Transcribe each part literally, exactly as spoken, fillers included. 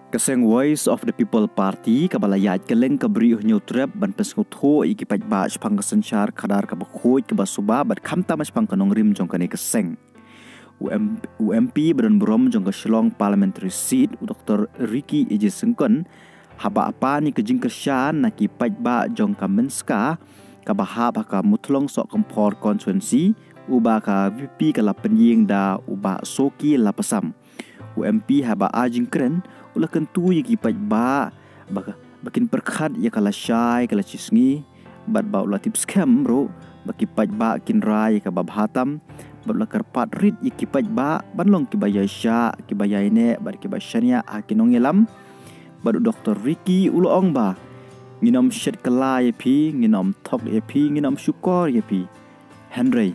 Ka seng Voice of the People Party kaba la ïaid kylleng ka Bri u Hynñiewtrep ban pynsngewthuh ïa ki paidbah shaphang ka synshar khadar kaba khuid kaba suba bad khamtam shaphang ka nongrim jong kane ka seng. U M-, u M P ba don burom jong ka Shillong Parliamentary Seat, u Doctor Ricky A J Syngkon, haba pan ïa ka jingkyrshan na ki paidbah jong ka Mynska kaba hap ha ka Muthlong Sohkymphor constituency, uba ka V P P ka la pynïeng da u Bah Soki Lapasam. U M P haba ai jingkren, u la kyntu ïa ki paidbah ba, ba kin pyrkhat ïa ka lashai ka la shisngi, bad ba u la tip skhem ruh ba ki paidbah kin rai ïa kaba bha tam, bad u la kyrpad rit ïa ki paidbah ban long kiba ïaishah, kiba ïaineh bad kiba shaniah ha ki nongïalam. Bad u Doctor Ricky u la ong ba, ngin ym shet kylla ïa phi, ngin ym thok ïa phi, ngin ym shukor ïa phi. Hynrei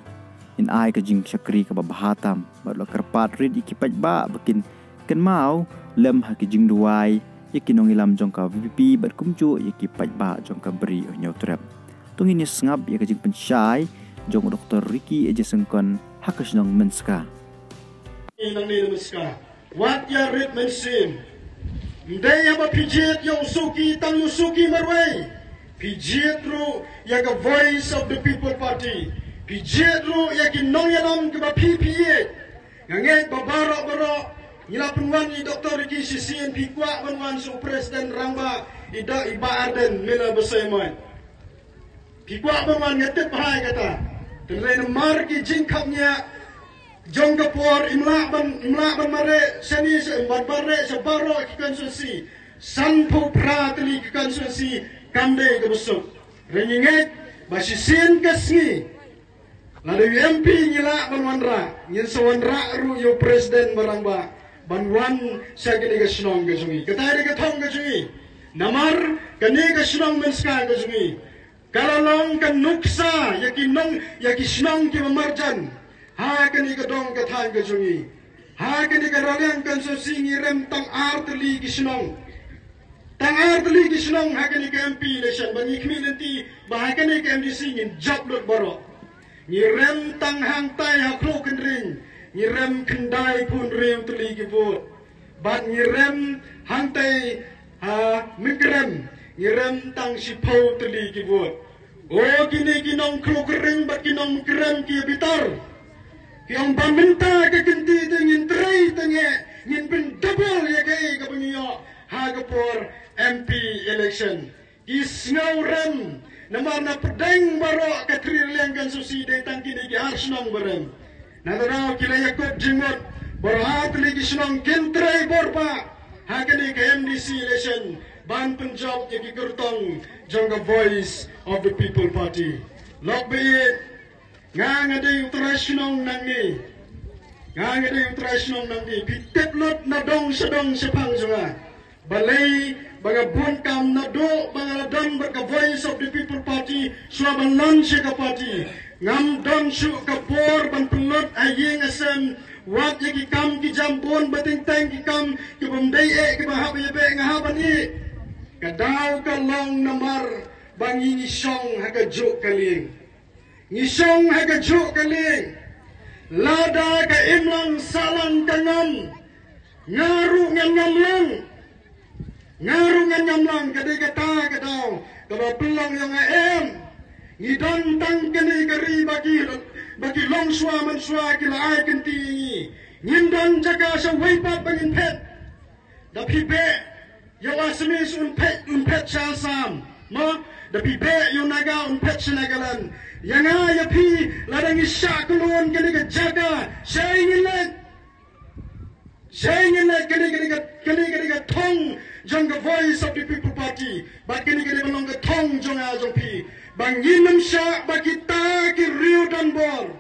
ngin ai ka jingshakri kaba bha tam, bad u la kyrpad rit ïa ki paidbah ba kin kynmaw lem ha ki jingduwai ïa ki nongïalam jong ka V P P bad kumjuh ïa ki paidbah jong ka Bri u Hynñiewtrep. To ngin ïa sngap ïa ka jingpynshai jong u Doctor Ricky A J Syngkon ha ka shnong Mynska. Wat ïa rit mynsiem. Ym dei haba phi jied ïa u Soki tang ïa u Soki marwei. Phi jied ruh ïa ka Voice of the People Party. Phi jied ruh ïa ki nongïalam kiba phi phi ïeit. Nga ngeit ba baroh baroh ngi la pynwan ïa u Doctor Ricky shisien, phi kwah ban wan sha u President Rangbah, i da i Bah Ardent Miller Basaiawmoit. Phi kwah ban wan, nga tip bha ïa kata. Hynrei namar ki jingkhapngiah jong ka por, im lah ban, im lah ban mareh shane sha, ban mareh sha baroh ki constituency. Sanphew phra tylli ki constituency kam dei kaba suk. Hynrei ngi ngeit ba shisien ka sngi, lada u M P ngi lah ban wanrah, ngin sa wanrah ruh ïa u President ba rangbah ban wan sha kane ka shnong ka jong ngi. Kata dei ka thong ka jong ngi. Namar kane ka shnong Mynska ka jong ngi ka la long ka nuksa ïa ki nong, ïa ki shnong kiba marjan ha kane ka dong ka thaiñ ka jong ngi. Ha kane ka Raliang constituency ngi rem tang ar tylli ki shnong. Tang ar tylli ki shnong ha kane ka M P election, ba ngi khmih lynti ba ha kane ka M D C ngin jop lut baroh. Ngi rem tang hangtai ha Khloo Kynreng, ngi rem khyndai phew hynriew tylli ki vote. Bad ngi rem hangtai ha Mykrem, ngi rem tang shiphew tylli ki vote. O kine ki nong Khloo Kynreng bad ki nong Mykrem ki bitar. Ki ong ba mynta ka kynti te ngin trei te ngi, ngin pyn double ïa kaei kaba ngi ïoh ha ka por M P election. Ki sngew rem, namar na pdeng baroh ka Three Raliang constituency dei tang kine ki ar shnong ba rem. Na ka daw ki la ïakup jingmut, baroh ar tylli ki shnong kin trei bor ba ha kane ka M D C election ban pynjop ïa ki kyrtong jong ka Voice of the People Party. Lok ba ïeit, nga nga dei u trai shnong nangne. Nga nga dei u trai shnong nangne. Phi tip lut na dong sha dong shaphang jong nga. Balei ba nga bun kam naduh ba nga la don bad ka Voice of the People Party, shuwa ban launch ïa ka party. Ngam don shuh ka por ban pynlut ha ïing ha sem, wat ïa ki kam ki jam bun ba teng teng, ki kam ki bym dei eh kiba hap ïa beh nga hap ban ïeh. Ka daw ka long namar ba ngi ngi shong ha ka juh ka lieng. Ngi shong ha ka juh ka lieng. Lada ka imlang sahlang ka ngam, nga ruh ngan ngam lang. Nga ruh ngan ngam lang, ka dei kata ka daw kaba pynlong ïa nga em. Ngi don tang kane ka ri ba ki, ba ki longshuwa manshuwa ki la ai kynti ïa ngi. Ngim don jaka sha wei pat ba ngin phet. Da phi beh ïa u Assamese un phet, un phet sha Assam. Mo, da phi beh ïa u Naga un phet sha Nagaland. Ïa nga ïa phi, lada ngi shah klun kane ka jaka, shaei ngin leit? Shaei ngin leit? Kane, kane ka, kane, kane ka thong jong ka Voice of the People Party. Bad kane, kane ban long ka thong jong nga jong phi. Ba ngin ym shah ba kita ki riew donbor,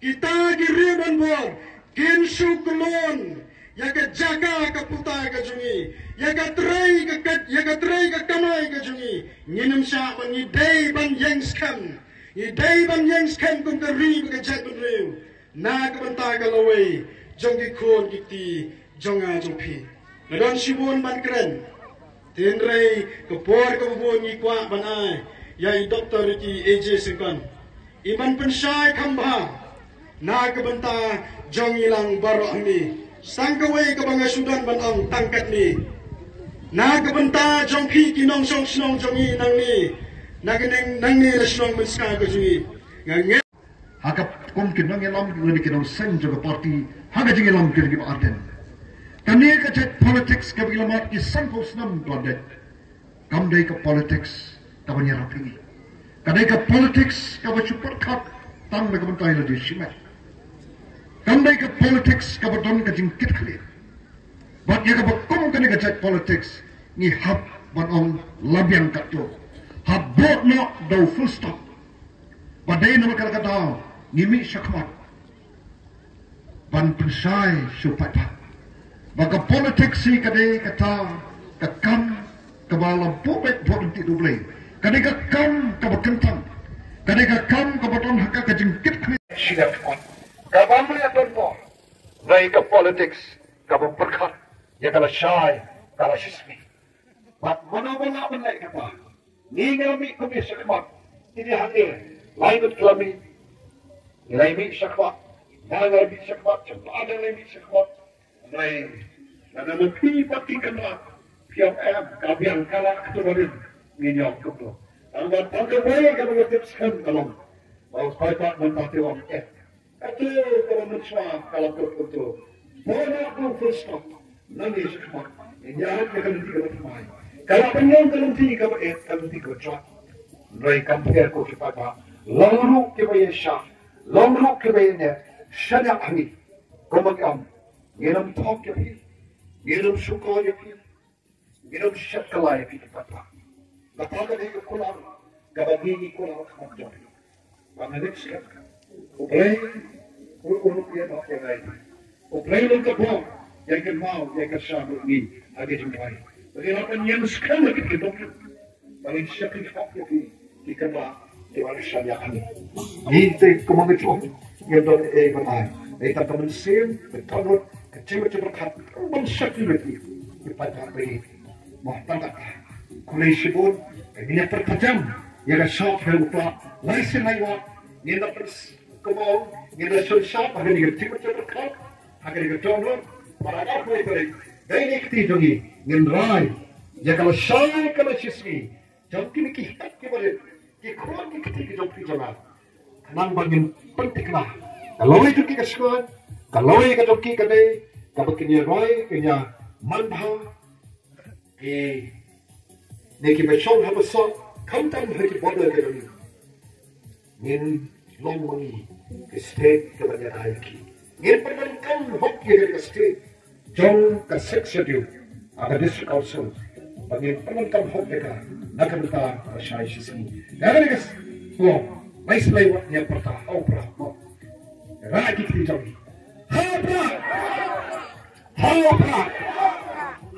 kita ki riew donbor kin shu klun ïa ka jaka ka puta ka jong ngi, ïa ka trei ka, ka, ïa ka trei ka kamai ka jong ngi. Ngin ym shah ba ngi dei ban ïeng skhem. Ngi dei ban ïeng skhem kum ka ri bad ka jaitbynriew na ka bynta ka lawei jong ki khun ki kti jong nga jong phi. Nga don shibun ban kren. Hynrei ka por kaba bun ngi kwah ban ai ïa i Doctor Ricky A J Syngkon. I ban pynshai kham bha na ka bynta jong ngi lang baroh hangne. Sa kawei kaba nga shu don ban ong tang katne. Na ka bynta jong phi ki nongshong shnong jong ngi nangne, na ka neng nangne la shnong mynska ka jong ngi, nga ngeit ha ka kum ki nongïalam lane ki nongseng jong ka party ha ka jingïalam ki jong ki ba Ardent. Kane ka jait politics kaba ngi la mad ki sanphew snem, Ardent, kam dei ka politics kaba ngi rap ïa ngi. Ka dei ka politics kaba shu pyrkhat tang na ka bynta ïa lade shimet. Kam dei ka politics kaba don ka jingkitkhlieh. Bad ïa kaba kum kane ka jait politics ngi hap ban ong la biang katto. Hap bud noh da u full stop. Ba dei namar kata ka daw ngi mih shakhmat ban pynshai sha u paidbah ba ka politics hi ka dei kata ka kam kaba la buh beit buh ryntih da U Blei. Ka dei ka kam kaba kyntang. Ka dei ka kam kaba don ha ka, ka jingkitkhlieh. Shi dang kaba mlien don bor. Dei ka politics kaba pyrkhat ïa ka lashai ka lashisngi. Bad mano ba lah ban leh kata? Ngi ngi la mih kum ïa shakhmat. Kine hangne lai ngut ki la mih. Ngi la mih shakhmat. Nga nga la mih shakhmat. Chempah nga la mih shakhmat. Lai. Lada ma phi pat ki kynrad phi ong em, ka biang ka la, kata ba rim. Ngin ïa ong kumno? Tang ba tang kawei kaba nga tip skhem ka long ba u paidbah mynta te ong em. Kato kaba mynshuwa ka la kut kumto. Bun noh da u full stop. Nangne shakhmat ngin ïaid ïa ka lynti kaba thymmai. Ka la pynlong ka lynti kaba eh, ka lynti kaba jot. Hynrei kam pher ko ki paidbah. Long ruh kiba ïaishah, long ruh kiba ïaineh shaniah ha ngi. Kumba ki ong, ngin ym thok ïa phi, ngin ym shukor ïa phi, ngin ym shet kylla ïa phi ki paidbah. Kata ka dei ka kular kaba ngi ngi kular ha khmat jong phi. Ba nga ngeit skhem U Blei u, u, u ïa, u ïa, u Blei u long ka bor ïa ka kynmaw ïa ka sha ngi ha ka jingduwai. Ba ngi lah ban ïeng skhem ïa ki, ki dong. Ba ngin shakri hok ïa phi ki kynrad kiba la shaniah ha ngi. Ngi te kumba nga ong, ngim don ei ban ai. Dei tang ka mynsiem, ka dohnud, ka jingmut jingpyrkhat ban shakri ïa phi ki paidbah ba ïeit. Mo tang kata. Khublei shibun. Ngin ïa pyrkhat jam ïa ka shop ha u Khlad. Lai sien lai wat ngin da pyrkhat kumno ngin da shon shop ha kane ka jingmut jingpyrkhat, ha kane ka dohnud. Para da poi poi. Dei ne kti jong ngi ngin rai ïa ka lashai ka lashisngi jong kine ki hep ki barit, ki khun ki kti ki jong phi jong nga. Khnang ba ngin pynthikna ka lawei jong ki ka shngaiñ, ka lawei ka jong ki ka dei kaba kin ïa roi, kin ïa manbha. Ki ne kiba shong ha basoh, khamtam ha ki border ka jong ngi. Ngin long ma ngi ka state kaba ngi ai ki. Ngin pyndonkam hok ïa ka state jong ka Sixth Schedule ha ka District Council. Ba ngin pyndonkam hok ïa ka na ka bynta ka lashai shisngi. Ïa kane ka shnong Mawlai Sleiwa ngi pyrta ha u Prah mo. Ra ki kti jong ngi. Ha u Prah! Ha u Prah!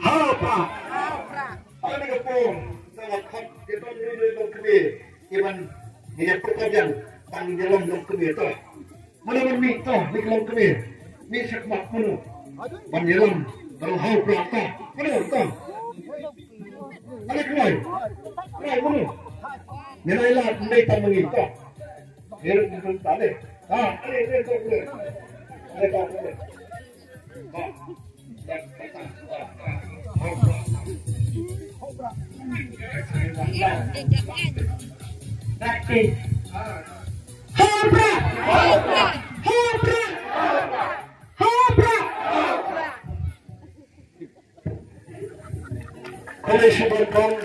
Ha u Prah! Ha kane ka por, sa la khot ïa ka long, long, long kmie, ïa ban ïa pyrta biang, tang ïa long long kmie to. Mano ban mih to, mih long kmie. Mih shakhmat mano ban ïalam, ban ha u Prah to. Mano to? Ale kmie. Kmie mano? Ngin ai lad, ngin ai tang ma ngi to. Ngin ai tang ma ngi. Ha, ale, ale, ale, ale. Ale, ale, ale. Khublei shibun kong.